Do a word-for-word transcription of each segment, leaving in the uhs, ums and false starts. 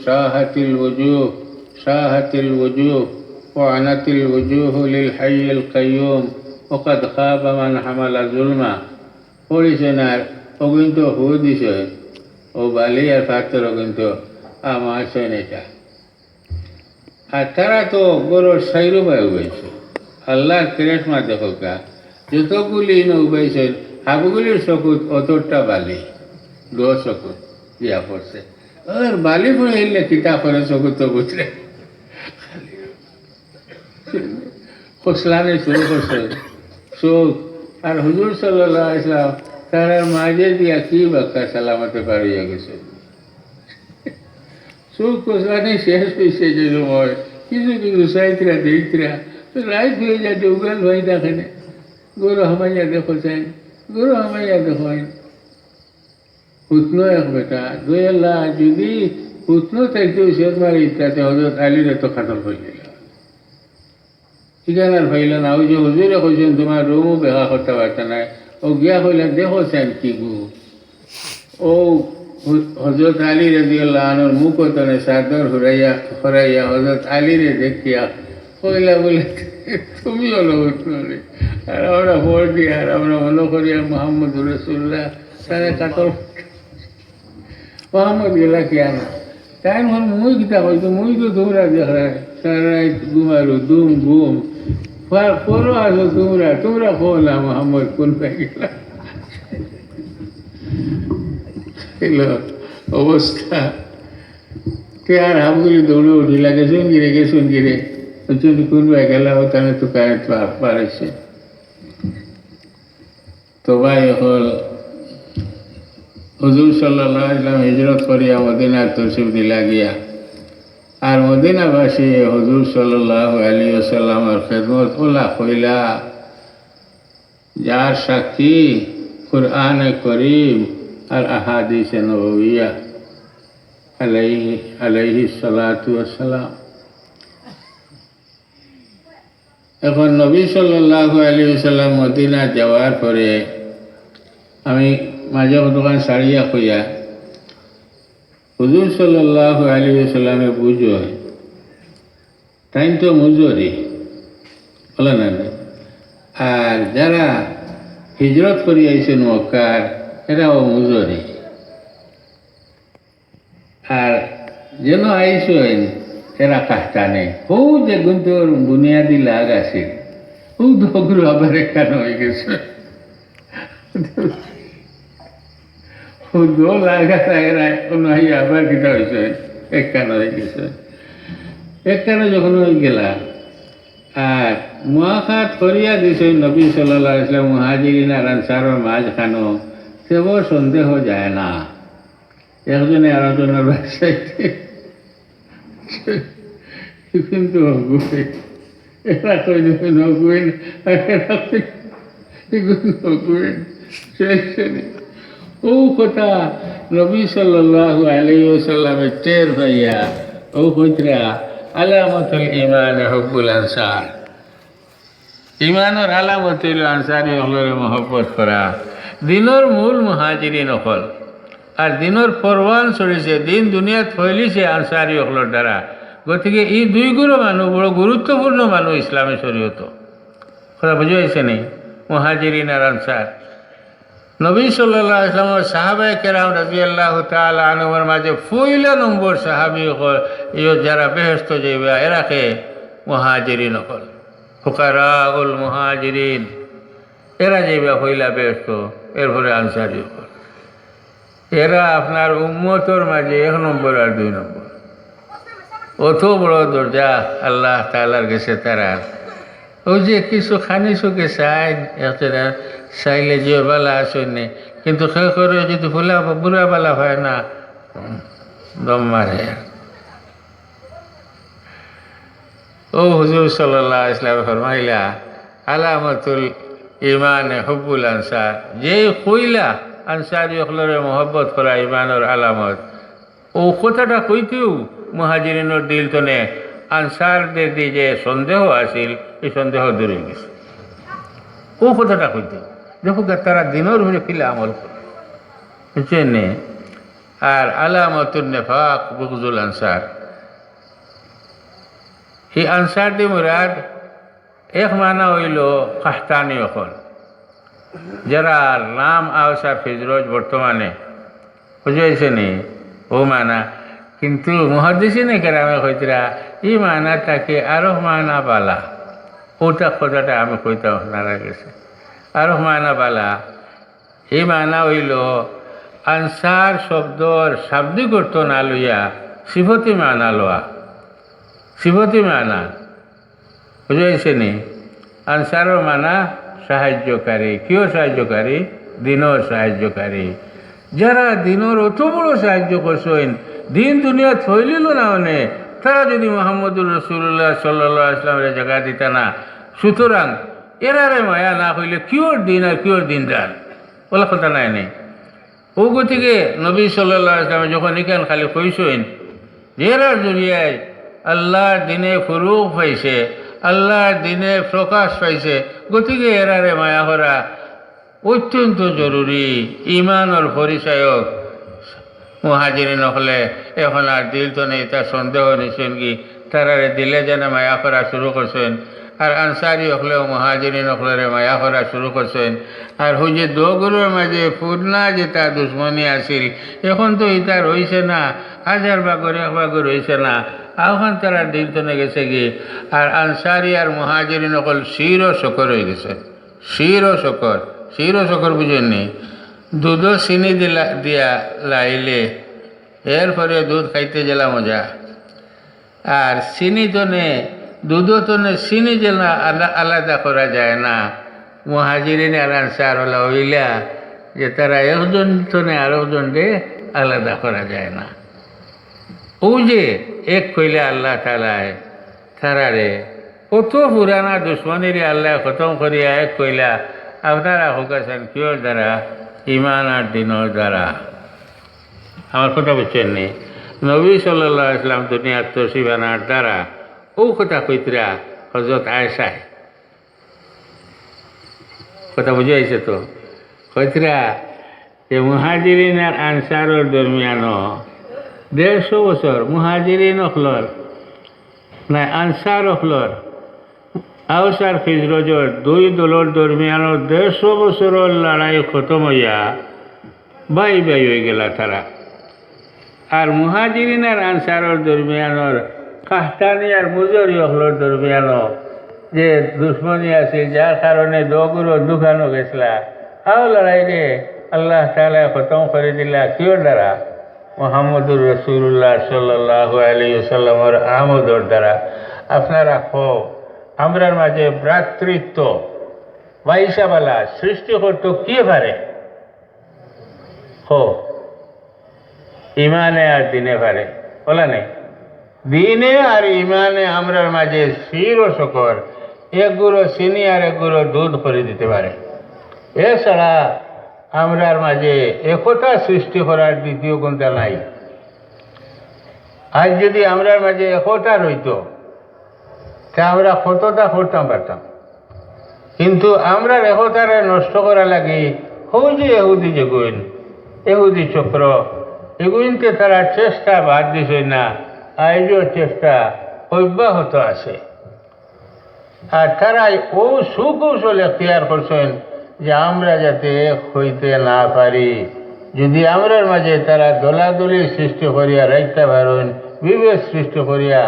شاهت الوجوه، شاهت الوجوه، وعنت الوجوه للحي القيوم، وقد خاب من حمل ظلما। পড়িছইন আর অগুইন তো হু দিছইন, অউ বালি আর পাথর অগুইন তো আমার ছইন এটা। আর তারা তো গরর সাইরোবায় উবাইছে। আল্লাহর কেরেশমা দেখউক্কা, যতগুলি ইনো উবাইছইন, হাবগুলির চকুত অতটা বালি, দশ চকুত দিয়া পড়ছে। আর বালি পড়ে হইলে কিতা করে চকুত তো বুঝলে। খসলানি শুরু করছে চোখ। আর হুজুর সাল্লাল্লাহু আলাইহি ওয়াসাল্লাম তারার মাঝে দিয়া কি বাক্কা সালামতে পার অইয়া গেছে। চোখ খসলানি শেষ অইছে যে সময়, কিছু কিছু চাইতরা দেখতরা, তো রাইত অইয়া যায়, উগাল ভাই দেখে না। গরু হামাইয়া দেখো চাই, গরু হামাইয়া দেখো। হুতনো এক বেটা, দুই আল্লাহ, যদি হুতনো থাকতে শেষ মারি ইত্যাদি হজরত আলীরে তো কাতল করি দিলা। ঠিকানার পাইলা না, ওই যে হুজুরে কইছইন, "তোমার রুমও বেহা করতে পারতে না।" ও গিয়া কইলা, "দেখো চাইন কি গো।" ও হ-, হজরত আলী রাদিয়াল্লাহু আনহুর মুখ তনে চাদর হুরাইয়া, হরাইয়া হজরত আলীরে দেখিয়া কইলা বলে, "তুমি হলো হুতনো রে।" আর আমরা ভর দিয়া, আর আমরা মনে করি আর মোহাম্মদ রসুল্লাহ, তারা কাতল মোহাম্মদ গেলা কিয়া না? তাইন কইন, "মুই কিতা কইতো, মুই তো তোমরা দেখরায়, সারা রাইত ঘুমারো, দুম ঘুম। পা-, পরো আছো তোমরা, তোমরা কও না মোহাম্মদ কুনবায় গেলা।" অইলো অবস্থা। তে আর হাবগুলি দৌড়ে উঠিলা, "গেছইন গিরে, গেছইন গিরে।" বুঝছইন, কুনবায় গেলা, অউ তানে তো কারেন্ট পা-, পার অইছে। তো ভাই অকল, হুজুর সাল্লাল্লাহু আলাইহি ওয়াসাল্লাম হিজরত করিয়া মদিনাত তশরিফ দিলা গিয়া। আর মদিনাবাসী হুজুর সাল্লাল্লাহু আলাইহি ওয়াসাল্লামর খেদমত অলা কইলা, যার সাক্ষী কুরআনে করিম আর আহাদিসে নববিয়া আলাইহি, আলাইহিস সালাতু ওয়াস সালাম। এখন নবী সাল্লাল্লাহু আলাইহি ওয়াসাল্লাম মদিনা যাওয়ার পরে আমি মাঝে কতখান সারিয়া কইয়া, হুজুর সাল্লাল্লাহু আলাইহি ওয়াসাল্লামে বুঝো, তাইন তো মুজরি, বলে না নি? আর যারা হিজরত করি আইছইন মক্কার, এরাও মুজরি। আর যেন আইছইন এরা কাহতানে, হউ যে গুন্তর বুনিয়াদি লাগ আছে, হউ দগুলো আবার একখান অই গেছে। হউ দো লাগ আছে, এরা কোনো আবার কিতা অইছে, একখান অই গেছে। একখান যখন অই গেলা, আর মুআখাত করিয়া দিছইন নবী সাল্লাল্লাহু আলাইহি ওয়াসাল্লাম মুহাজিরিন আর আনসারর মাঝখানো, তেও সন্দেহ যায় না। একজনে আরোজনর ব্যবসায়ীতে কিন্তু হগুয়ে। এরা কইন হগুয়ে না, এরা কইন হগুয়ে। শেষ শেষ। ও কথা নবী সাল্লাল্লাহু আলাইহি ওয়াসাল্লামে টের পাইয়া, ও কইতরা, "আলামাতুল ঈমান হুব্বুল আনসার।" ইমানর আলামত অইলো আনসারি অকলরে মহব্বত করা। দিনর মূল মুহাজিরিন অকল। আর দিনর পরওয়ান চড়িছে, দিন দুনিয়াত ফইলিছে আনসারি অকলর দ্বারা। গতিকে ই দুইগুলো মানুষ বড় গুরুত্বপূর্ণ মানুষ ইসলামী শরীয়ত। কথা বুঝা অইছে নি? মুহাজিরিন আর আনসার। নবী সাল্লাল্লাহু আলাইহি ওয়াসাল্লামর সাহাবায়ে কেরাম রাদিয়াল্লাহু তাআলা আনহুমর মাঝে পয়লা নম্বর সাহাবী অকল, ইয়ো যারা বেহেশত যাইবা, এরা কে? মুহাজিরিন অকল। ফুকারাউল মুহাজিরিন, এরা যাইবা পয়লা বেহেশত, এরপরে আনসারি অকল। এরা আপনার উম্মতর মাঝে এক নম্বর আর দুই নম্বর। অত বড় দরজা আল্লাহ তাআলার গেছে তারার। অউ যে কিছু খানি চোখে চাইন, একটা চাইলে যে বালা আছইন নি, কিন্তু কেউ করে যদি ফুলা বুড়া বালা পায় না, দম মারে। ও হুজুর সাল্লাল্লাহু আলাইহি ওয়াসাল্লাম ফরমাইলা, "আলামাতুল ইমানে হুব্বুল আনসার।" যে কইলা আনসারি অকলরে মহব্বত করা ইমানর আলামত, ও কথাটা কইতেউ মুহাজিরিনর দিল তনে আনসারদের দি যে সন্দেহ আছিল, এই সন্দেহ দূর অই গেছে। ও কথাটা কইতেউ দেখো গা, তারা দিনর উপরে কিলা আমল করে, বুঝছইন নি? আর আলামাতুন নিফাক বুগজুল আনসার। এই আনসার দি মুরাদ এক মানা অইলো কাহতানি অকল, যারার নাম আওস আর খিজরজ বর্তমানে, বুঝাইছে নি? অউ মানা। কিন্তু মুহাদ্দিসিনে কেরামে কইতরা, ই মানা থাকি আরক মানা বালা। অউটা কথাটা আমি কইতাম আপনারার গেছে। আরক মানা বালা। ই মানা অইলো আনসার শব্দর শাব্দিক অর্থ না লইয়া সিফতি মানা লওয়া। সিফতি মানা। বুঝাইছে নি? আনসারর মানা সাহায্যকারী। কিওর সাহায্যকারী? দিনর সাহায্যকারী। যারা দিনর অত বড় সাহায্য করছইন, দিন দুনিয়াত ফইলিলো না অনে, তারা যদি মুহাম্মদুর রাসূলুল্লাহ সাল্লাল্লাহু আলাইহি ওয়াসাল্লামরে জাগা দিতা না, সুতরাং এরারে মায়া না কইলে কিওর দিন আর কিওর দিনদার? অলা কথা নায় নি? অউ গতিকে নবী সাল্লাল্লাহু আলাইহি ওয়াসাল্লামে যখন ইখান খালি কইছইন, এরার জরিয়ায় আল্লাহর দিনে ফুরুক পাইছে, আল্লাহর দিনে প্রকাশ পাইছে, গতিকে এরারে মায়া করা অত্যন্ত জরুরি। ইমানর পরিচায়ক মুহাজিরিন অকলে এখন আর দিল তনে ইতা সন্দেহ নিছইন কি, তারারে দিলে যেন মায়া করা শুরু করছইন। আর আনসারি অকলেও মুহাজিরিন অকলরে মায়া করা শুরু করছইন। আর অউ যে দুইগুরর মাঝে পুরনা যেটা দুশমনি আছিল, এখন তো ইতা রইছে না, হাজার ভাগর এক ভাগও রইছে না। অখন তারার দিল তনে গেছে গি। আর আনসারি আর মুহাজিরিন অকল শির ও শকর অইগেছে। শির ও শকর, শির ও শকর বুঝইন নি? দুধো চিনি দিলা, দিয়া লাইলে, এরপরে দুধ খাইতে যেলা মজা। আর চিনি তনে, দুধো তনে চিনি যেলা আলা-, আলাদা করা যায় না। মুহাজিরিন আর আনসার অলা অইলা যে তারা একজন তনে আরকজনরে আলাদা করা যায় না। অউ যে এক কইলা আল্লাহ তাআলায় তারারে, অত পুরানা দুশমনিরে আল্লায় খতম করিয়া এক কইলা, আপনারা কউক্কা চাইন কিওর দ্বারা? ইমান আর দিনর দ্বারা। আমার কথা বুঝছইন নি? নবী সাল্লাল্লাহু আলাইহি ওয়াসাল্লাম দুনিয়াত তশরিফ আনার দ্বারা অউ কথা কইতরা হযরত আয়েশায়। কথা বুঝাইছে তো? কইতরা যে মুহাজিরিন আর আনসারর দরমিয়ানো দেড়শো বছর, মুহাজিরিন অকলর, না, আনসার অকলর, আওস আর খিজরজর দুই দলর দরমিয়ানো দেড়শো বছরর লড়াই খতম অইয়া ভাই ভাই অইগেলা তারা। আর মুহাজিরিন আর আনসারর দরমিয়ানর কাহতানি আর মুজারি অকলর দরমিয়ানো যে দুশমনি আছিল, যার কারণে দুইগুরো দুখানো গেছলা, অউ লড়াইরে আল্লাহ তাআলায় খতম করি দিলা। কিওর দ্বারা? মুহাম্মদুর রাসূলুল্লাহ সাল্লাল্লাহু আলাইহি ওয়াসাল্লামর আমদর দ্বারা। আপনারা কও, আমরার মাঝে ভ্রাতৃত্ব, ভাইসাবালা সৃষ্টি করতো কে পারে? হো, ইমানে আর দিনে পারে, অলা নি? দিনে আর ইমানে আমরার মাঝে শির ও শকর, এক গুঁড়ো চিনি আর এক গুঁড়ো দুধ করি দিতে পারে। এছাড়া আমরার মাঝে একতা সৃষ্টি করার দ্বিতীয় কুন্তা নাই। আইজ যদি আমরার মাঝে একতা রইতো, তে আমরা কততা করতাম পারতাম। কিন্তু আমরার একতারে নষ্ট করার লাগি অউ যে এহুদি যেগুইন, এহুদি চক্র, এগুইন্তে তারা চেষ্টা বাদ দিছইন না, আইজও চেষ্টা অব্যাহত আছে। আর তারাই অউ সুকৌশল এখতিয়ার করছইন যে আমরা যাতে এক অইতে না পারি। যদি আমরার মাঝে তারা দলাদলি সৃষ্টি করিয়া রাখতা পারইন, বিভেদ সৃষ্টি করিয়া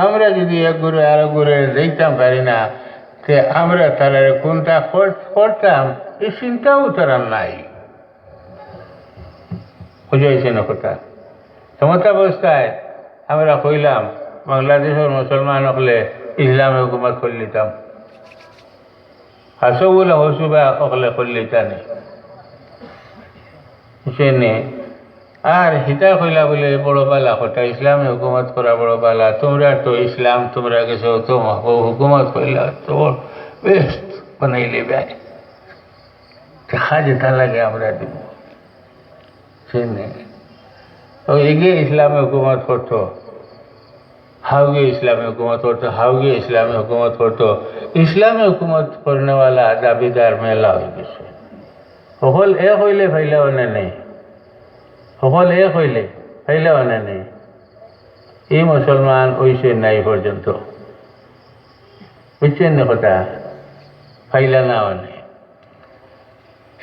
আমরা যদি এক গুঁড়ো আরক গুঁড়োরে দেখতাম পারি না, তে আমরা তারারে কুন্তা কর-, করতাম, ই চিন্তাও তারার নাই। বুঝাইছে না কথা? এমতাবস্থায় আমরা কইলাম, বাংলাদেশর মুসলমান অকলে ইসলামে হুকুমত করিলিতাম, হাসৌলা হসুবা অকলে করিলিতা নি। বুঝছইন নি? আর হিতা কইলা বুলে বড় বালা কথা, ইসলামে হুকুমত করা বড় বালা, তুমরা তো ইসলাম, তুমরা গেছো তো হুকুমত করিলা, তো বেস্ট বানাইলে বেয়। দেখা যেতা লাগে আমরা দিমু। চিনে। অউ এগে ইসলামে হুকুমত করতো, হাউগে ইসলামে হুকুমত করতো, হাউগে ইসলামে হুকুমত করতো। ইসলামে হুকুমত করনেওয়ালা দাবিদার মেলা অইগেছে। হকল এক অইলে ফাইলা অনে নাই। হকল এক অইলে, পাইলা অনে নি। ই মুসলমান অইছইন না ই পর্যন্ত। বুঝছইন নি কথা? পাইলা না অনে।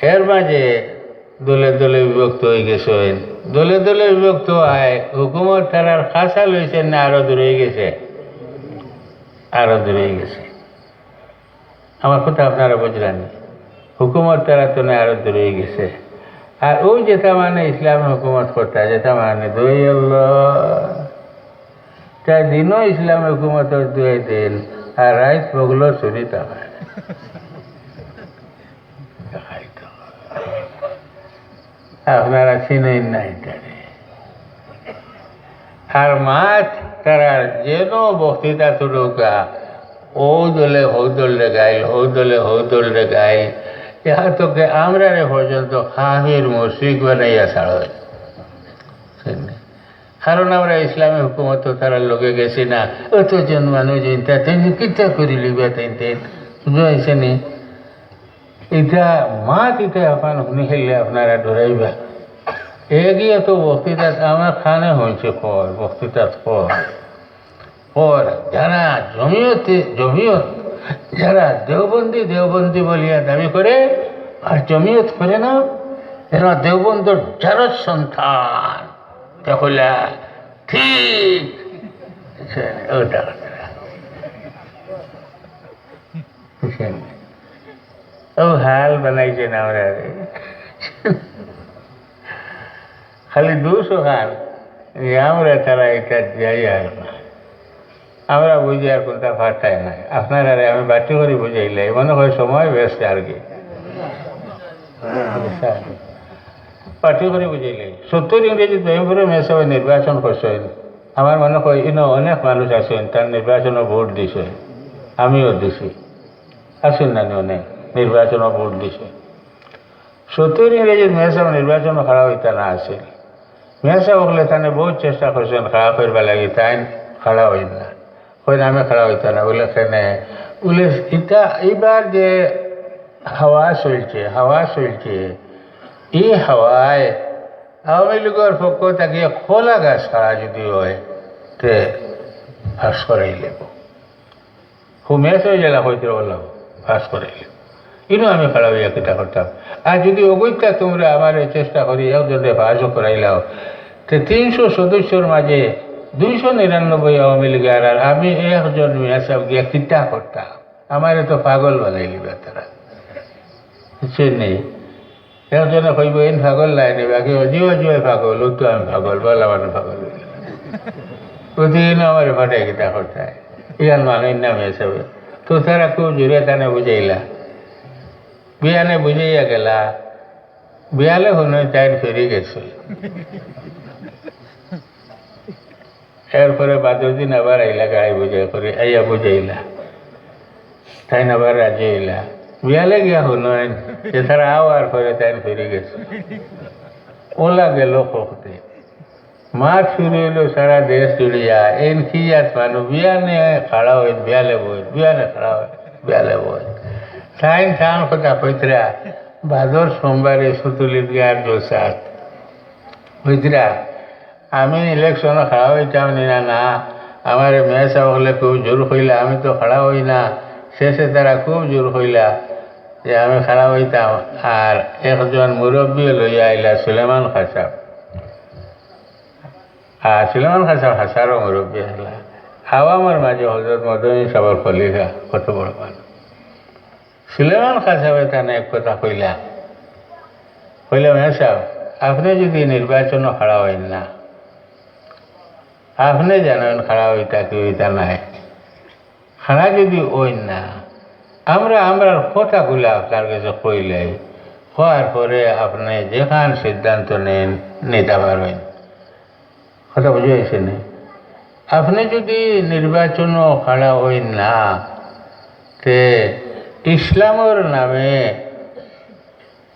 এর মাঝে দলে দলে বিভক্ত অইগেছইন। দলে দলে বিভক্ত অয়, হুকুমত তারার খাছা লইছইন না, আরো দূর অইগেছে, আরো দূর অইগেছে। আমার কথা আপনারা বুঝরা নি? হুকুমত তারা তো না আরো দূর অইগেছে। আর অউ যেটা মানে ইসলামে হুকুমত করতা, যেটা মানে দুই আল্লাহ, তা দিনও ইসলামে হুকুমতর দুই দিন, আর রাইত বগলো চুরি তারা। আপনারা চিনইন না ইতারে। আর মাত তারার যেন বক্তৃতা তুলুকা, অউ দলে হউ দলরে গাইল, হউ দলে হউ দলরে গাইল। ইহা তো কে আমরারে পর্যন্ত কাফির মুশরিক বানাইয়া ছাড়ইন। কারণ আমরা ইসলামী হুকুমত তো তারার লগে গেছি না। অতজন মানুষ ইনতা, তাইন কিতা করি লিবা তাইন তাইন? বুঝাইছে নি? ইটা মাত ইটা এখন হুনি খেললে আপনারা ডরাইবা। এগিয়ে তো বক্তৃতা আমার কানে হইছে কয়, বক্তৃতা কয়। কয়, যারা জমিয়তে, জমিয়ত, যারা দেওবন্দি, দেওবন্দি বলিয়া দাবি করে, আর জমিয়ত করে না, এরা দেওবন্দর জারজ সন্তান। তা কইলা, ঠিক। ওটা কথা। বুঝছেন? ও হাল বানাইছে না আমরারে। খালি দুষ অখান, যে আমরা তারা ইটা যাই আর না। আমরা বুঝি আর কুনটা ফাটায় নাই। আপনারারে আমি বাটি করি বুঝাইলাই, মনে হয় সময় বেশ আর কি। বাটি করি বুঝাইলাই। সত্তর ইংরেজি জয়পুরে মেসাবে নির্বাচন করছইন। আমার মনে হয় ইনো অনেক মানুষ আছইন, তার নির্বাচনও ভোট দিছইন, আমিও দিছি। আছইন না নি অনেক নির্বাচনও ভোট দিছইন। সত্তর ইংরেজিত মেসাব নির্বাচনও খাড়া অইতা না আছিল। মেসাব অকলে তানে বহুত চেষ্টা করছইন খাড়া করবার লাগি, তাইন খাড়া অইন না। কইন আমি খাড়া অইতা না, বুলে কেনে? বুলে ইটা ইবার যে হাওয়া চলছে, হাওয়া চলছে, ই হাওয়ায় আওয়ামী লীগর পক্ষ থাকি কলা গাছ খাড়া যদি হয়, তে পাস করাই লেব। হুমেশ হয়ে গেলা কইতে বললাম, পাস করে। ইনো আমি খাড়া হইয়া কিতা করতাম? আর যদি অগত্যা তোমরা আমার এই চেষ্টা করি একজনরে পাসও করাইলাও, তে তিনশো সদস্যর মাঝে দুইশো নিরানব্বই আওয়ামী লীগ, আর, আর আমি একজন মেসাব গিয়া কিতা করতাম? আমারে তো পাগল বানাইলিবা তারা। বুঝছেন নি? একজনে কইব, "এইন পাগল নায় নি, বাকি অজিও অজিও পাগল, ও তো আমি পাগল, বলা মানে পাগল।" প্রতিদিন আমার ফাটাই কিতা করতে হয়। ইয়ার মানে নামে হিসাবে। তো তারা খুব জোরে তানে বুঝাইলা। বিয়ানে বুঝাইয়া গেলা। বিয়ালে হুনে তাইন ফিরি গেছে। এরপরে বাদর দিন আবার আইলা গাই বুঝাই করে, আইয়া বুঝাইলা। তাইন আবার রাজি হইলা। বিয়ালে গিয়া হুনইন যে তারা আওয়ার পরে তাইন ফিরি গেছে। ওলা গেল কখতে। মাত শুরু হইল সারা দেশ জুড়িয়া, এইন কি জাত মানুষ, বিয়ানে খাড়া হইন, বিয়ালে বইন, বিয়ানে খাড়া হইন, বিয়ালে বইন। তাইন তান কথা কইতরা, বাদর সোমবারে সুতুলিত গার জলসাত। কইতরা, আমি ইলেকশনো খাড়া হইতাম নি না, না, আমারে মেসাব অকলে খুব জোর কইলা, আমি তো খাড়া হই না। শেষে তারা খুব জোর কইলা যে আমি খাড়া হইতাম। আর একজন মুরব্বী লইয়া আইলা, সুলেমান খাসাব। আর সুলেমান খাসাব হাসারও মুরব্বী আইলা। আওয়ামর মাঝে হজরত মদনী সাবর খলিফা, কত বড় মানুষ। সুলেমান খাসাবে তানে এক কথা কইলা, কইলা, "মেসাব, আপনে যদি নির্বাচনো খাড়া হইন না, আপনে জানইন খাড়া হইতা কি হইতা নায়। খাড়া যদি হইন না, আমরা আমরার কথাগুলা আপনার কাছে কইলাই, কওয়ার পরে আপনে যেখান সিদ্ধান্ত নেন, নিতা পারইন।" কথা বুঝা হয়েছে নি? আপনে যদি নির্বাচনো খাড়া হইন না, তে ইসলামর নামে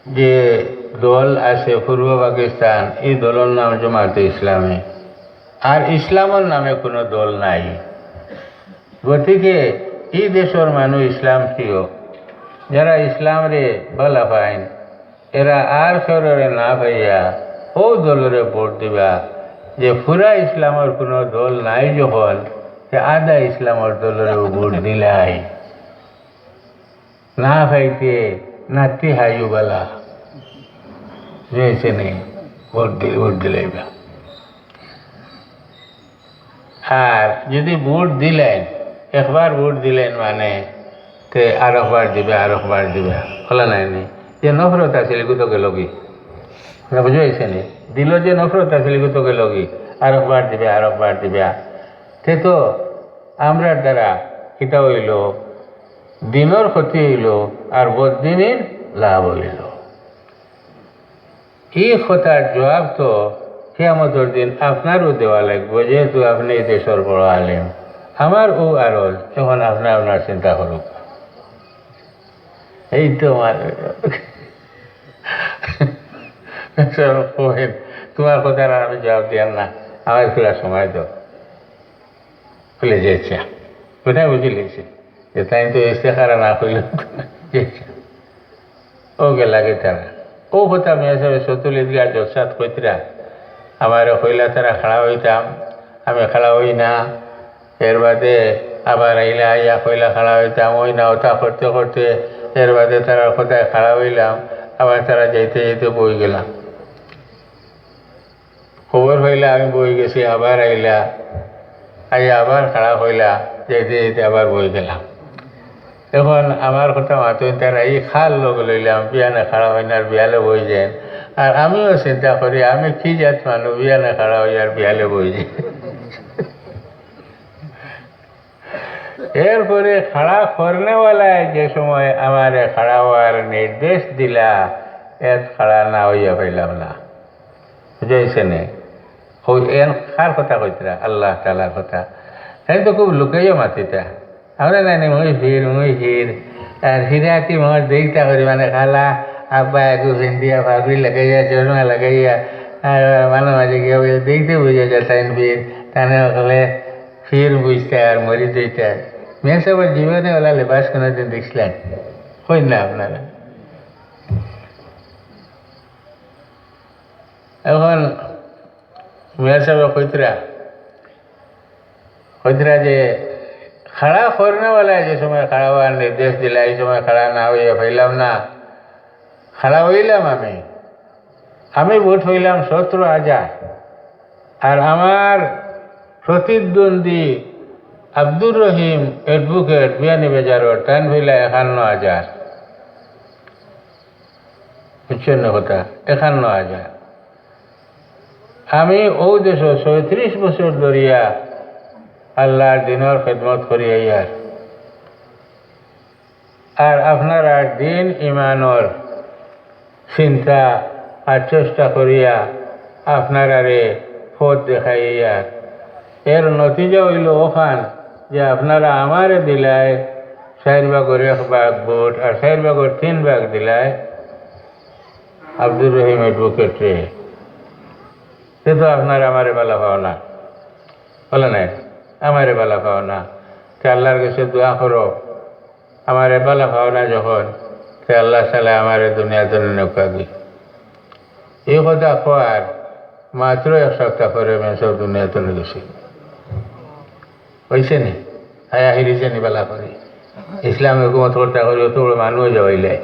যে দল আছে পূর্ব পাকিস্তান, এই দলর নাম জামাতে ইসলামী। আর ইসলামর নামে কোনো দল নাই। গতিকে এই দেশর মানুষ ইসলাম প্রিয়, যারা ইসলামরে ভালা পাইন, এরা আর কেউরে না পাইয়া অউ দলরে ভোট দিবা, যে পুরা ইসলামর কুনু দল নাই যখন, তে আধা ইসলামর দলরেও ভোট দিলাই। না পাইতে নাতি হাইও বালা, বুঝাইছে নি? ভোট দি-, ভোট দিলাইবা। আর যদি ভোট দিলেন, একবার ভোট দিলেন মানে, তে আরকবার দিবা, আরকবার দিবা। অলা নায় নি? যে নফরত আছিল, ইগু তো গেলগি। কথা বুঝাইছে নি? দিলো যে নফরত আছিল, ইগু তো গেলগি। আরকবার দিবা, আরকবার দিবা। তে তো আমরার দ্বারা কিতা অইলো? দিনর ক্ষতি অইলো, আর বদদিনর লাভ অইলো। ই কথার জবাব তো কিয়ামতর দিন আপনারেও দেওয়া লাগবো, যেহেতু আপনে ই দেশর বড় আলেম। আমার অউ আরজ, এখন আপনে আপনার চিন্তা করুক। এই তো আমার কইন, তুমার কথার আমি জবাব দিয়ার না, আমারে থুড়া সময় দেও। কইলে যে, "আচ্ছা।" কথায় বুঝিলিছে যে তাইন তো ইস্তেখারা না কইলে যে, "আচ্ছা।" অউ গেলাগি তারা। অউ কথা মিয়া সাবে সতুল ঈদগাহ জলসাত কইতরা। আমারে কইলা তারা খাড়া অইতাম, আমি খাড়া অই না। এর বাদে আবার আইলা, আইয়া কইলা খাড়া অইতাম, অই না, অতা করতে করতে এর বাদে তারার কথায় খাড়া অইলাম। আবার তারা যাইতে যাইতে বই গেলাম। খবর পাইলা আমি বই গেছি, আবার আইলা, আইয়া আবার খাড়া অইলা, যাইতে যাইতে আবার বই গেলাম। এখন আমার কথা মাতইন তারা, ই খাল লগে লইলাম, বিয়ানে খাড়া অইন আর বিয়ালে বই যাইন। আর আমিও চিন্তা করি, আমি কি জাত মানুষ, বিয়ানে খাড়া অই আর বিয়ালে বই যাই। এরপরে খাড়া করনেওয়ালায় যে সময় আমারে খাড়া অওয়ার নির্দেশ দিলা, এত খাড়া না অইয়া পাইলাম না। বুঝাইছে নি? অউ এন কার কথা কইতরা? আল্লাহ তাআলার কথা। তাইন তো খুব লুকাইয়া মাতিতা। আমরা নানি মুই ফির, মুই ফির। আর ফিরা কি মোর দেখতা করি মানে খালা, আব্বা একু ফিন্দিয়া, ফাগুই লাগাইয়া, চশমা লাগাইয়া, আর মাঝে মাঝে গিয়া বলে দেখতে বুঝা যায় তাইন ফির। তানে হকলে ফির বুঝতা আর মরি দিতা। মিয়া সাবর জীবনে অলা লেবাস কোনোদিন দেখছিলেন? কইন না আপনারা। এখন মিয়া সাবে কইতরা, কইতরা যে খাড়া করনেওয়ালায় যে সময় খাড়া অওয়ার নির্দেশ দিলা, ই সময় খাড়া না অইয়া পাইলাম না, খাড়া অইলাম আমি। আমি ভোট পাইলাম সতেরো হাজার, আর আমার প্রতিদ্বন্দ্বী আব্দুর রহিম advocate বিয়ানীবাজারর, তাইন পাইলা একান্ন হাজার। বুঝছইন নি কথা? একান্ন হাজার। আমি অউ দেশো ছয়ত্রিশ বছর ধরিয়া আল্লাহর দিনর খেদমত করি আইয়ার। আর আপনারার দিন ইমানর চিন্তা আর চেষ্টা করিয়া আপনারারে পথ দেখাইয়ার। এর নতিজা অইলো অখান যে আপনারা আমারে দিলায় চাইর ভাগর এক ভাগ ভোট আর চাইর ভাগর তিন ভাগ দিলায় আব্দুর রহিম advocate রে। তে তো আপনারা আমারে বালা পাও না, বলে নাই? আমারে বালা পাও না। তে আল্লাহর গেছে দোয়া করো, আমারে বালা পাও না যখন, তে আল্লাহ তাআলায় আমারে দুনিয়া তনে নেউক্কা দি। ই কথা কওয়ার মাত্র এক সপ্তাহ পরে মিয়া সাব দুনিয়া তনে গেছে। অইছে নি? আয়া হিরিছে নি বালা করি? ইসলামে হুকুমত করতা করি অত বড় মানুষ যাওয়াইলে।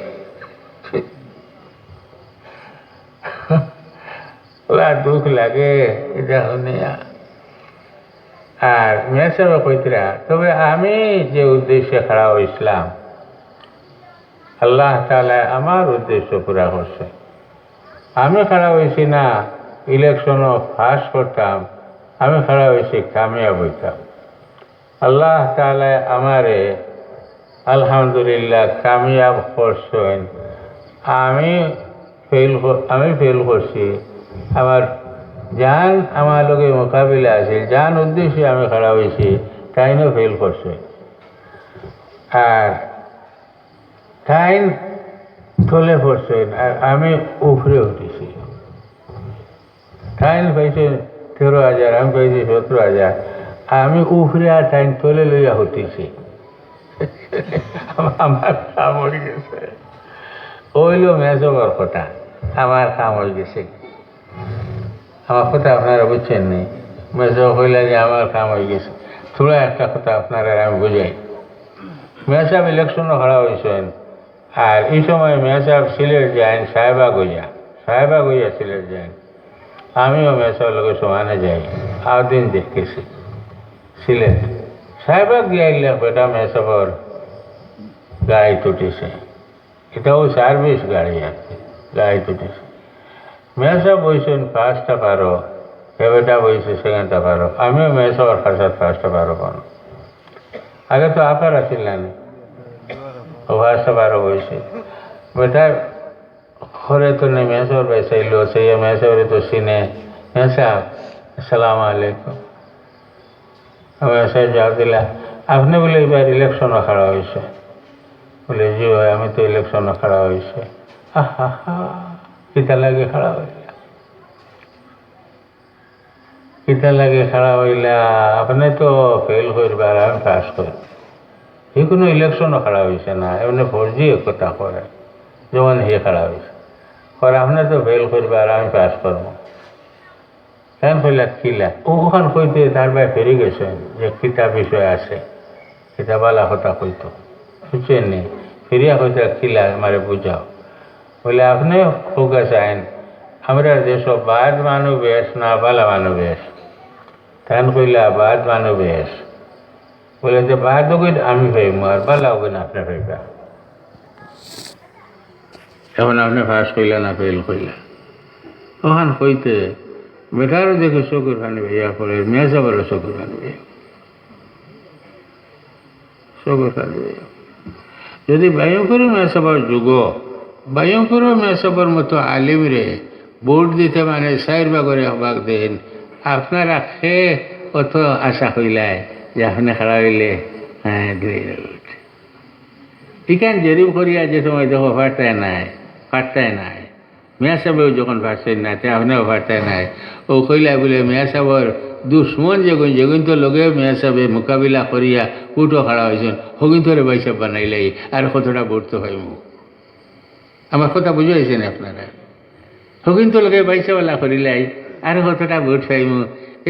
ওরা দুঃখ লাগে ইটা হুনিয়া। আর মিয়া সাবে কইতরা, তবে আমি যে উদ্দেশ্যে খাড়া অইছলাম, আল্লাহ তাআলায় আমার উদ্দেশ্য পুরা করছে। আমি খাড়া অইছি না election-ও pass করতাম, আমি খাড়া অইছি কামিয়াব অইতাম। আল্লাহ তাআলায় আমারে আলহামদুলিল্লাহ কামিয়াব করছইন। আমি fail ক-, আমি fail করছি। আমার যান আমার লগে মোকাবিলা আছিল, যান উদ্দেশ্যে আমি খাড়া অইছি, তাইনও fail করছে। আর তাইন তলে পড়ছইন, আর আমি উপরে উঠিছি। তাইন পাইছইন তেরো হাজার, আমি পাইছি সতেরো হাজার। আমি উপরে আর তাইন তলে লইয়া উঠিছি। আমার কাম অই গেছে। অইলো মেজবর কথা, আমার কাম অই গেছে। আমার কথা আপনারা বুঝছেন নি? মেসাব কইলা যে আমার কাম অই গেছে। থুড়া একটা কথা আপনারারে আমি বুঝাই। মেসাব ইলেকশনো খাড়া অইছইন, আর ই সময় মেসাব সিলেট যাইন সাহেবাগ অইয়া, সাহেবাগ অইয়া সিলেট যাইন। আমিও মেসাবর লগে সমানে যাই, আরদিন দেখছি সিলেট। সাহেবাগ গিয়া আইলে বেটা মেসাবর গাড়ি তুটিছে। ইটাও সার্ভিস গাড়ি আর কি, গাড়ি তুটিছে। মেসাব বইছইন ফার্স্ট পারো, এ বেটা বইছে সেকেন্ড পারো। আমিও মেসাবর খাসাত ফার্স্ট পারো পান। আগে তো আপার আছিল না নি? ও ফার্স্ট পারো বইছে। বেটা ঘরে তো নেই, মেসাবর বাই চাইলো, সেই মেসাবরে তো চিনে। মেসাব, আসসালামু আলাইকুম। আমি মেসাব জবাব দিলা, আপনি বলে এবার ইলেকশনো খাড়া অইছে? বলে, জি অয়, আমি তো ইলেকশনো খাড়া অইছে। আহা হা, কিতা লাগি খাড়া অইলা? কিতা লাগি খাড়া অইলা? আপনি তো ফেল করবা আর আমি পাস করমু। ই কুনু ইলেকশনো খাড়া অইছে না, এমনে ফৌজি এক কথা কয়, যেমন হে খাড়া অইছে। কয়, আপনি তো ফেল করবা আর আমি পাস করমু। তাইন কইলা, কিলা? ও, অখান কইতে তার বায় ফিরি গেছইন যে কিতা বিষয় আছে, কিতা বালা কথা কইতো, বুঝছইন নি? ফিরিয়া কইতা, কিলা, আমারে বুঝাও। বলে, আপনে কউক্কা চাইন, আমরার দেশো বাদ মানু বেশ না বালা মানু বেশ? তাইন কইলা, বাদ মানু বেশ। বলে, তে বাদ অগুইন আমি পাইমু, আর বালা অগুইন আপনে পাইবা। এখন আপনে পাস কইলা না ফেল কইলা? অখান কইতে বেটারও দেখি চকুর পানি বাইয়া পড়ে, মেসাবরও চকুর পানি বাইয়া, চকুর পানি বাইয়া। যদি বায়ুমপুরী মেসাবর যুগো, বায়ুমপুরী মেসাবর মতো আলিমরে ভোট দিতে মানে চাইর ভাগর এক ভাগ দেইন, আপনারা কে অত আশা কইলায় যে আপনে খাড়া অইলে, হ্যাঁ, দুই ভোট? ইখান জরিপ করিয়া যে সময় দেখো, পারতায় নায়, পারতায় নায়। মেসাবেও যখন পারছইন না, তে আপনেও পারতায় নায়। ও কইলা বলে মেসাবর দুশমন যেগুইন, যেগুইনতর লগে মেসাবে মোকাবিলা করিয়া ভোটো খাড়া অইছইন, হগুইনতরে ভাইসাব বানাইলাই, আর কতটা ভোট তো পাইমু। আমার কথা বুঝাইছইন আপনারা? হগুইনতর লগে ভাইসাব বালা করিলাই, আর কতটা ভোট পাইমু।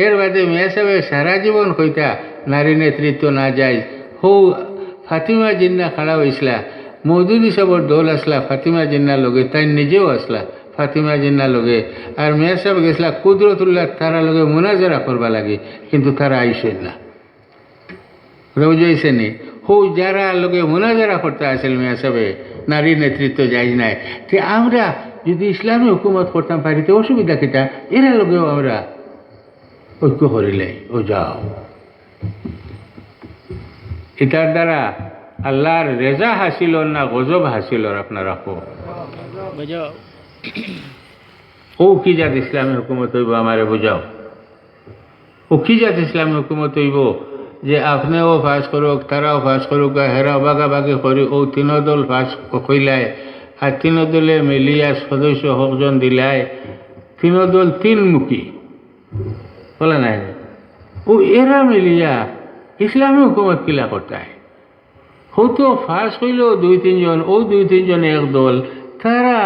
এর বাদে মেসাবে সারা জীবন কইতা নারী নেতৃত্ব না যায়। হউ ফাতিমা জিন্না খাড়া অইছলা, মওদুদি সাবর দল আছলা ফাতিমা জিন্নার লগে, তাইন নিজেও আছলা ফাতিমা জিন্নার লগে। আর মেসাব গেছলা কুদরতুল্লাহ তারার লগে মুনাজারা করবার লাগি, কিন্তু তারা আইছইন না। কথা বুঝাইছে নি? হউ যারার লগে মুনাজারা করতা আছিল মেসাবে, নারী নেতৃত্ব জায়েজ নায়। তে আমরা যদি ইসলামী হুকুমত করতাম পারি, তে অসুবিধা কিতা? এরার লগেও আমরা ঐক্য করিলাই, ও যাও। ইতার দ্বারা আল্লার রেজা হাসিল অর না গজব হাসিল অর, আপনারা কউক্কা। ও কি জাত ইসলামী হুকুমত অইবো, আমারে বুঝাও। ও কি জাত ইসলামী হুকুমত অইবো যে আপনেও পাস করউক, তারাও পাস করউক, হেরাও ভাগাভাগি করি, ও তিনো দল পাস কইলায়, আর তিনো দলে মিলিয়া সদস্য হকজন দিলায়, তিনো দল তিন মুখী। বলা নাই নি? ও এরা মিলিয়া ইসলামী হুকুমত কিলা করতায়? হউ তো পাস অইলো দুই তিনজন, ও দুই তিনজন এক দল, তারা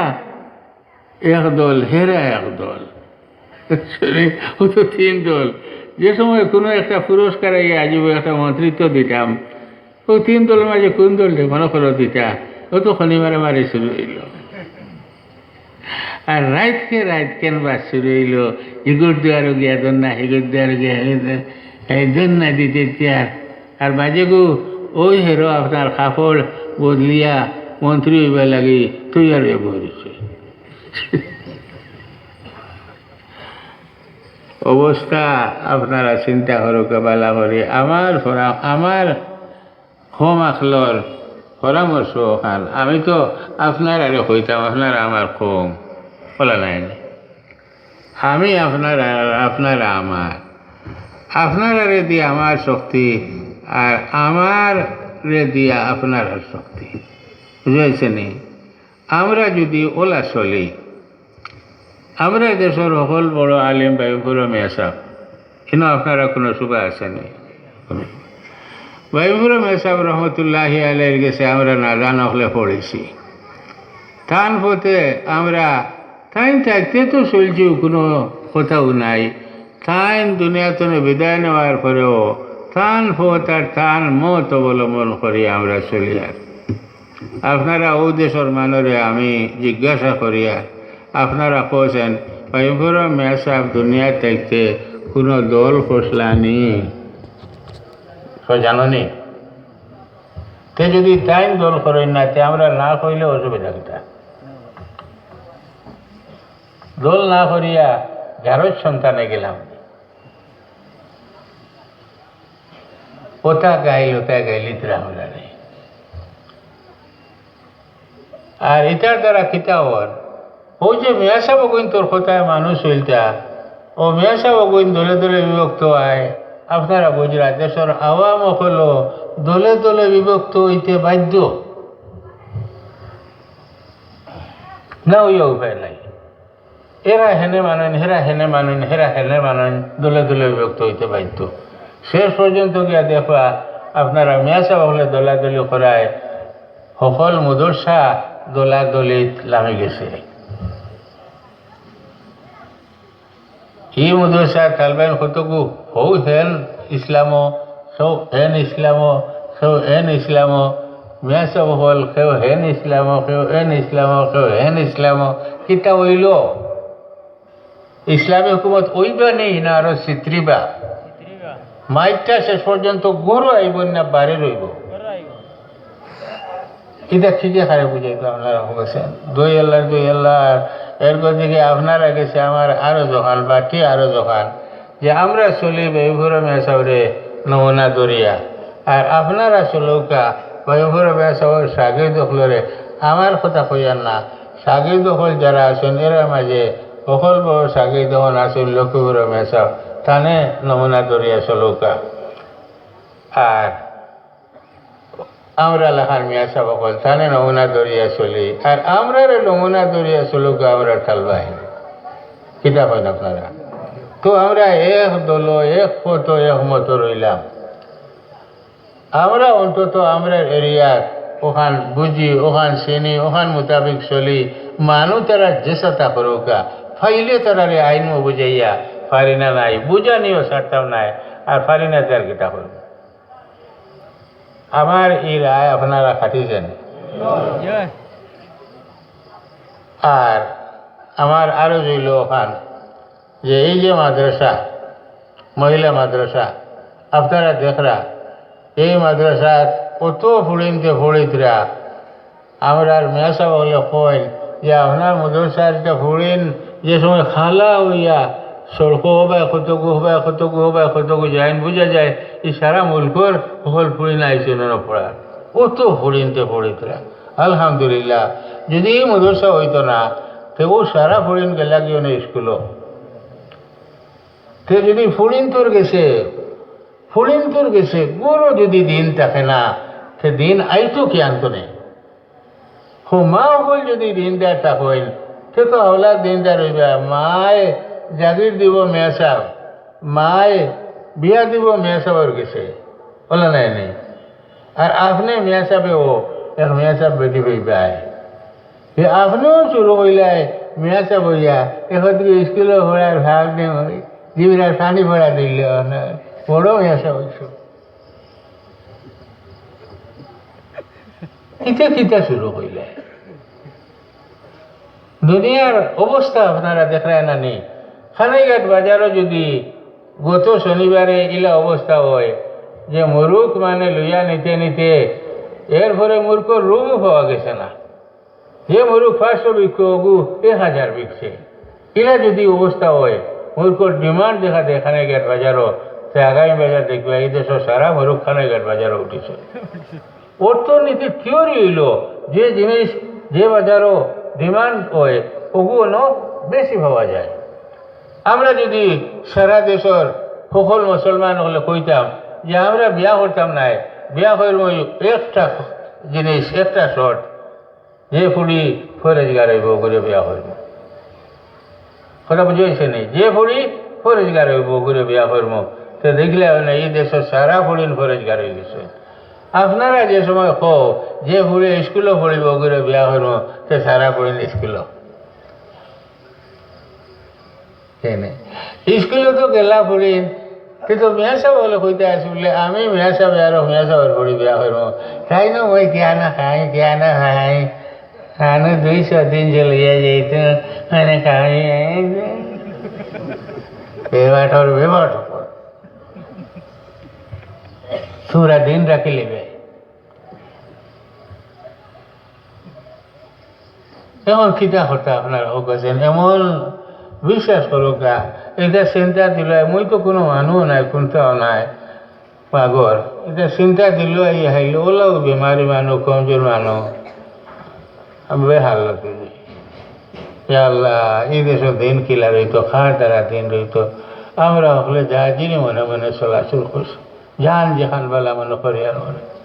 এক দল, হেরা এক দল। Actually, ও তো তিন দল। যে সময় কুনু একটা পুরস্কার আইয়া আজিবো, একটা মন্ত্রিত্ব দিতাম, ও তিন দলর মাঝে কুন দলরে মনো করো দিতা, ও তো খনি মারামারি শুরু অইলো। আর রাইতকে রাইত canvass শুরু অইলো, ইগুর দুয়ারো গিয়া ধর্ণা, হিগুর দুয়ারো গিয়া এই ধর্ণা দিতে দিতে আর, আর বাজেগু ওই হেরো আপনার কাপড় বদলিয়া মন্ত্রী অইবার লাগি তৈয়ার অইয়া বই রইছে। অবস্থা আপনারা চিন্তা করউক্কা বালা করি। আমার ফরা-, আমার কওম অকলর পরামর্শ অখান, আমি তো আপনারারে কইতাম, আপনারা আমার কওম, বলা নাই নি? আমি আপনারার, আপনারা আমার, আপনারারে দিয়া আমার শক্তি, আর আমারে দিয়া আপনারার শক্তি, বুঝাইছে নি? আমরা যদি অলা চলি, আমরা দেশর হকল বড় আলিম বায়ুমপুরো মেসাব, ইনো আপনারা কুনু শুভা আছে নি? বায়ুমপুরো মেসাব রহমতুল্লাহি আলাইহির গেছে আমরা নাদান অকলে পড়ছি। তান পথে আমরা, তাইন থাকতে তো চলছি, কুনু কথাও নাই। তাইন দুনিয়া তনে বিদায় নেওয়ার পরেও তান পথ আর তান মত অবলম্বন করি আমরা চলিয়ার। আপনারা অউ দেশর মানষরে আমি জিজ্ঞাসা করিয়ার, আপনারা কইছেন, পয়গম্বর মিয়া সাব দুনিয়া থাকতে কুনু দল করছলা নি? কয় জানো নি? তে যদি তাইন দল করইন না, তে আমরা না কইলে অসুবিধা কিতা? দল না করিয়া গারজ সন্তানে গেলাম। ওটা গাইল, ওটা গাইল, ইতরা আমরা নেই। আর ইতার দ্বারা কিতা অর? অউ যে মিয়া সাব অগুইন তোর কথায় মানুষ অইলতা, অউ মিয়া সাব অগুইন দলে দলে বিভক্ত অয়। আপনারা বুঝরা, দেশর আওয়াম অকলও দলে দলে বিভক্ত অইতে বাধ্য, না অইয়া উপায় নাই। এরা হেনে মানইন, হেরা হেনে মানইন, হেরা হেনে মানইন, দলে দলে বিভক্ত অইতে বাধ্য। শেষ পর্যন্ত গিয়া দেখবা, আপনারা মিয়া সাব অকলে দলাদলি করায় হকল মাদ্রাসা দলাদলিত লামি গেছে। ই মাদ্রাসার তালবাইন কতগু, হউ হেন ইসলামও, কেউ হেন ইসলামও, কেউ হেন ইসলামও, মিয়া সাব অকল, কেউ হেন ইসলামও, কেউ হেন ইসলামও, কেউ হেন ইসলামও, কিতা অইল? ইসলামী হুকুমত অইবা নি না আরো ছিতরিবা? মাইরটা শেষ পর্যন্ত ঘরো আইব না বারে রইব? ইটা ঠিকই খারাপ বুঝাইতো আপনারা গেছেন। দুই আল্লাহর দুই আল্লাহ, এর গতিকে আপনারা গেছে আমার আরো জখান, বাকি আরো জখান, যে আমরা চলি বেগুরু মিয়া সাবরে নমুনা ধরিয়া, আর আপনারা চলউক্কা বেগুরু মিয়া সাবর শাগির্দ অকলরে। আমার কথা কইয়ার না, শাগির্দ অকল যারা আছেন এরার মাঝে অকল বড় শাগির্দ অকল আছেন লক্ষ্মীপুর মিয়া সাব, তানে নমুনা ধরিয়া চলউক্কা। আর আমরা লাখান মিয়া সাব অকল তানে নমুনা ধরিয়া চলি, আর আমরারে নমুনা ধরিয়া চলউক্কা আমরার তালবাইন। কিতা কইন আপনারা? তো আমরা এক দল, এক পথ, এক মত রইলাম। আমরা অন্তত আমরার এরিয়ার অখান বুঝি, অখান চিনি, অখান মোতাবিক চলি। মানু তারা যেসাতা করউক্কা, পাইলে তারারে আইন বুঝাইয়া, পারি না নাই, বুঝানিও ছাড়তাম নায়, আর পারি না তে আর কিতা করমু। আমার ই রায় আপনারা কাটিছেন। আর আমার আরো রইল অখান, যে এই যে মাদ্রাসা, মহিলা মাদ্রাসা, আপনারা দেখরা, এই মাদ্রাসাত কত ফুড়িন্তে ফুড়িতরা, আমরার মিয়া সাব অকলে কইন যে আপনার মাদ্রাসার ইতা ফুড়িন যে সময় খালা অইয়া সড়কো হবায় কতগু, হবায় কতগু, হবায় কতগু যাইন, বুঝা যায় ই সারা মুলকর হকল ফুড়িন আইছইন অনো পড়ার। অত ফুড়িন্তে ফুড়িতরা। আলহামদুলিল্লাহ, যদি ই মাদ্রাসা অইতো না, তে অউ সারা ফুড়িন গেলাগি অনো স্কুলো। তে যদি ফুড়িন্তর গেছে, ফুড়িন্তর গেছে ঘরো যদি দিন থাকে না, তে দিন আইতো কিয়ান্তনে? হো, মা অকল যদি দিনদার থাকইন, তে তো আওলাদ দিনদার অইবা। মায় জাগির দিব মিয়া সাব, মায় বিয়া দিব মিয়া সাবর গেছে, অলা নায় নি? আর আপনে মিয়া সাবে, অউ এক মিয়া সাব বেটি পাইবায়। তে আপনেও শুরু করিলায় মিয়া সাব অইয়া, এখন তুমি স্কুলো পড়ার ভাগ নেই, জীবনে পানি পড়া দিলে না, বড় মিয়া সাব অইছো। কিতা কিতা শুরু করিলায়? দুনিয়ার অবস্থা আপনারা দেখরায় না নি? কানাইঘাট বাজারো যদি গত শনিবারে ইলা অবস্থা অয় যে মুরুখ মানে লইয়া নিতে নিতে এরপরে মুরুখর রুমও পাওয়া গেছে না। যে মুরুখ পাঁচশো বিকছে, অগু এক হাজার বিকছে। ইলা যদি অবস্থা অয়, মুরুখর demand দেখা দেয় কানাইঘাট বাজারো, তে আগামী বাজার দেখবা ই দেশর সারা মুরুখ কানাইঘাট বাজারো উঠিছে। অর্থনীতির theory অইল, যে জিনিস যে বাজারো demand অয়, অগু অনো বেশি পাওয়া যায়। আমরা যদি সারা দেশর হকল মুসলমান অকলরে কইতাম যে আমরা বিয়া করতাম নায়, বিয়া করমু একটা জিনিস, একটা শর্ত, যে ফুড়ি ফরেজগার অইবো, অগুরে বিয়া করমু। কথা বুঝাইছে নি? যে ফুড়ি ফরেজগার অইবো, অগুরে বিয়া করমু। তে দেখলে অয় না, ই দেশর সারা ফুড়িন ফরেজগার অইগেছে। আপনারা যে সময় কও, যে ফুড়ি স্কুলো পড়িবো, অগুরে বিয়া করমু, তে সারা ফুড়িন স্কুলো। কেনে? স্কুলো তো গেলা পড়ি, কিন্তু মিয়া সাব অকলে কইতা আছে বুলে, "আমি মিয়া সাব আর মিয়া সাবর পড়ি বিয়া করমু।" তাইন অউ কিয়া না খাই, কিয়া না খাই, আনো দুইশো তিনশো লইয়া যাইতো, মানে খাই, বেবাটর, বেবাটর। তোমরা দিন রাখি লিবে। এখন কিতা কথা আপনারা কউক্কা চাইন? এমন বিশ্বাস করউক্কা, ইটা চিন্তা দিল, মুই তো কুনু মানুষ নাই, কুন্তাও নাই, পাগল। ইটা চিন্তা দিল, এই হাইল, অলাউ বেমারি মানুষ, কমজোর মানুষ, আমি বেহাল লাগি। ইয়া আল্লাহ, ই দেশো দিন কিলা রইতো, কার দ্বারা দিন রইতো, আমরা হকলে যা যিনি মনে মনে চলাচল করছি। যান যেখান বালা মনে করি আর মনে।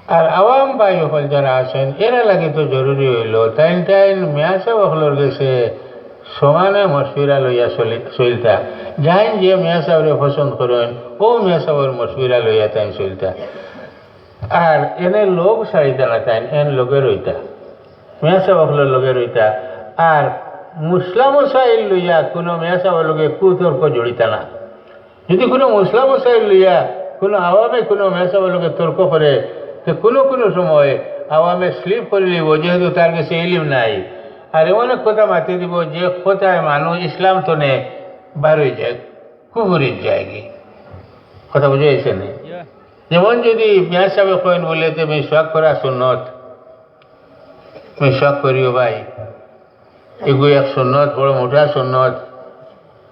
আর আওয়াম ভাই অকল যারা আছেন, এরা লাগি তো জরুরি অইল, তাইন তাইন মিয়া সাব অকলর গেছে সমানে মশবিরা লইয়া চলি-, চলতা। যাইন যে মিয়া সাবরে পছন্দ করেন, ও মিয়া সাবর মশবিরা লইয়া তাইন চলতা। আর এনে লোক ছাড়িতা না, তাইন এন লগে রইতা, মিয়া সাব অকলর লগে রইতা। আর মুসলা মসাইল লইয়া কোনো মিয়া সাবর লগে কুতর্ক জড়িতা না। যদি কোনো মসলা মসাইল লইয়া কোনো আওয়ামে কোনো মিয়া সাবর লগে তর্ক করে, তে কোনো কোনো সময় আওয়ামে slip করি লিব, যেহেতু তার গেছে ইলিম নাই। আর এমন এক কথা মাতি দিব, যে কথায় মানুষ ইসলাম তনে বার অই যায়, কুফরিত যায়গি। কথা বুঝা গেছে নি? যেমন যদি মিয়া সাবে কইন বুলে, "তে মিসওয়াক করা সুন্নত, মিসওয়াক করিও ভাই, এগু এক সুন্নত, বড় মোটা সুন্নত,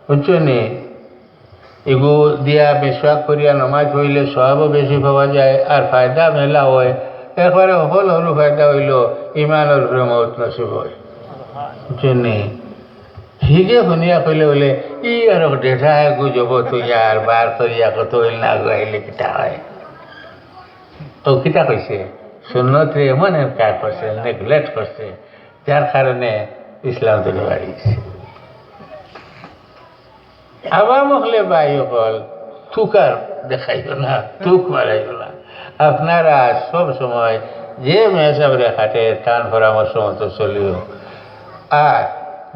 বুঝছো নি? এগু দিয়া মিসওয়াক করিয়া নমাজ পড়লে সওয়াবও বেশি পাওয়া যায়, আর ফায়দা মেলা হয়। একবারে হকল হরু ফায়দা অইল, ইমানর উপরে মউত নসিব হয়।" বুঝছো নি? হিগে হুনিয়া কইলে বুলে, "ই আর ডেটা এগু জবত অইয়া আর বার করিয়া কত অইল না আগুয়াইলে কিতা হয়?" তো কিতা কইছে? সুন্নতরে এমন এনকার করছে, neglect করছে, যার কারণে ইসলাম তনে বার অইছে। আওয়াম অকলে ভাই অকল, তুকার দেখাইও না, তুক মারাইও না। আপনারা সব সময় যে মিয়া সাবরে খাটে, তান পরামর্শ মতো চলিও। আর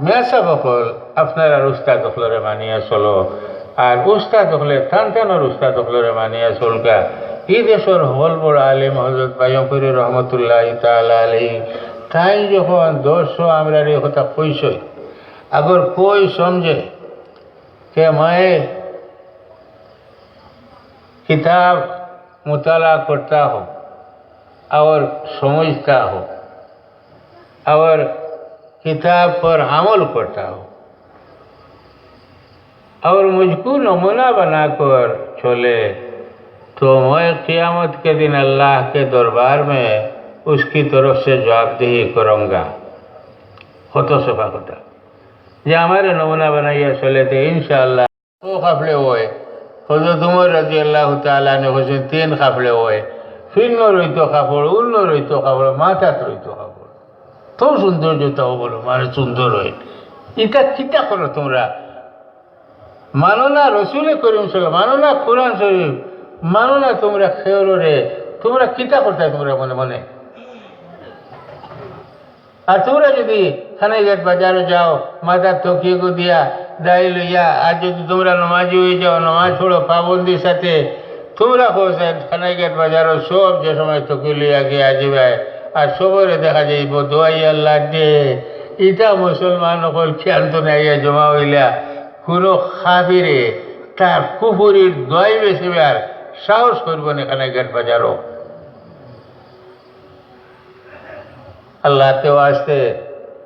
মিয়া সাব অকল, আপনারার উস্তাদ অকলরে মানিয়া চলো। আর উস্তাদ অকলে, তান তানর উস্তাদ অকলরে মানিয়া চলউক্কা। ই দেশর হকল বড় আলিম হযরত বায়ুমপুরী রহমতুল্লাহি তাআলা আলাইহি, তাইন যখন দর্শ আমরারে ই কথা কইছইন, আগর কই সমঝে কে মায়ে কিতাব মুতালা করতা হো, আর সমঝতা হো, আর কিতাব পর আমল করতা হো, আর মুঝকো নমুনা বানাকর চলে, তো মে কিয়ামত কে দিন আল্লাহ কে দরবার মে উসকি তরফ সে জওয়াবদেহি করুঙ্গা। কত সফা কথা। যে আমারে নমুনা বানাইয়া চলে, তে ইনশাআল্লাহ। ও কাফলে অয়, হযরত উমর রাদিয়াল্লাহু তাআলা আনহু কইছইন, তিন কাফলে অয়, ফিন্ন রইতো কাপড়, উন্ন রইতো কাপড়, মাথাত রইতো কাপড়। তো সৌন্দর্য তাও বলো, মানে সুন্দর অয়। ইটা কিতা করো তোমরা? মানো না রসুলে করিম সাল্লাল্লাহু, মানো না কোরআন শরীফ, মানো না তোমরা খেয়ররে, তোমরা কিতা করতায় তোমরা মনে মনে? আর তোমরা যদি কানাইঘাট বাজারো যাও, মাথাত টুপিগু দিয়া, দাড়ি লইয়া, আর যদি তোমরা নমাজি অই যাও, নমাজ পড়ো পাবন্দির সাথে, তোমরা কও যে কানাইঘাট বাজারো সব যে সময় টুপি লইয়া গিয়া যিবায়, আর সবরে দেখা যাইবো দোয়াই আল্লাহ দে। ইটা মুসলমান অকল কিয়ান্তনে আইয়া জমা অইলা, কুনু কাফিরে তার কুফুরির দোয়াই বেচিবার সাহস করবো নি কানাইঘাট বাজারো। আল্লাহর ওয়াস্তে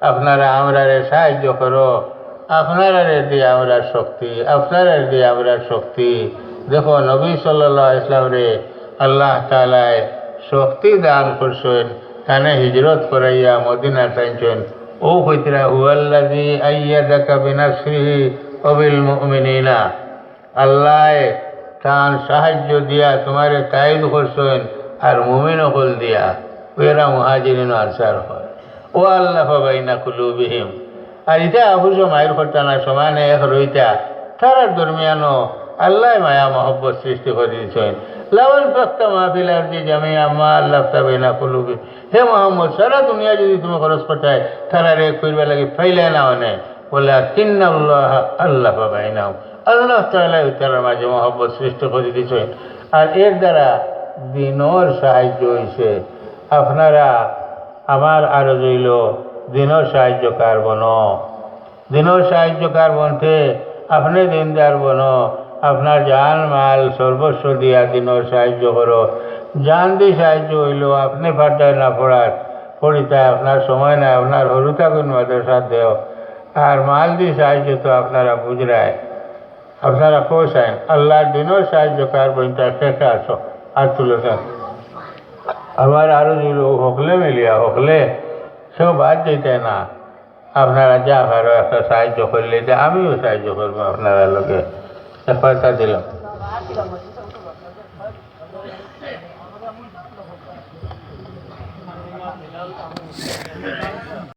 আপনারা আমরারে সাহায্য করো, আপনারারে দিয়া আমরার শক্তি, আপনারারে দিয়া আমরার শক্তি। দেখো, নবী সাল্লাল্লাহু আলাইহি ওয়াসাল্লামরে আল্লাহ তাআলায় শক্তি দান করছইন, তানে হিজরত করাইয়া মদিনাত আনছইন। ও কইতরা, "হুয়াল্লাযী আইয়াদাকা বিনাসরিহি ওয়া বিল মুমিনিনা।" আল্লায় তান সাহায্য দিয়া তুমারে তাইদ করছইন, আর মুমিন অকল দিয়া, এরা মুহাজিরিন ও আনসার অকল। "ওয়া আল্লাফা বাইনা কুলুবিহিম।" আর ইতা আফুসো মাইর করতা না, সমানে এক রইতা, তারার দরমিয়ানো আল্লায় মায়া মহব্বত সৃষ্টি করি দিছইন। "লাউ আনফাকতা মা ফিল আরদি জামিআ মা আল্লাফতা বাইনা কুলুবিহিম।" হে মুহাম্মদ, সারা দুনিয়া যদি তুমি খরচ করতায়, তারারে এক করিবার লাগি পাইলায় না অনে। ولكن الله ألف بينهم। আল্লাহ তাআলা ইতারার মাঝে মহব্বত সৃষ্টি করি দিছইন, আর এর দ্বারা দ্বীনর সাহায্য অইছে। আপনারা, আমার আরজ অইলো, দ্বীনর সাহায্যকার বনো। দ্বীনর সাহায্যকার বনতে আপনে দ্বীনদার বনো, আপনার জান মাল সর্বস্ব দিয়া দ্বীনর সাহায্য করো। জান দি সাহায্য অইলো, আপনে ফাড্ডায় না পড়ার, পড়িতা আপনার সময় নাই, আপনার হুরুতাগুন মাদ্রাসাত দেও, আর মাল দি সাহায্য তো আপনারা বুঝরায়, আপনারা কইছইন, আল্লাহর দ্বীনর সাহায্যকার বনতে কে কে আছো, আত তুলো চাইন। আমার আরজ অইলো হকলে মিলিয়া, হকলে, কেউ বাদ যাইতা না। আপনারা যা পারো একটা সাহায্য করলে যে আমিও সাহায্য করবো আপনারার লগে। এক পয়সা দিলাম।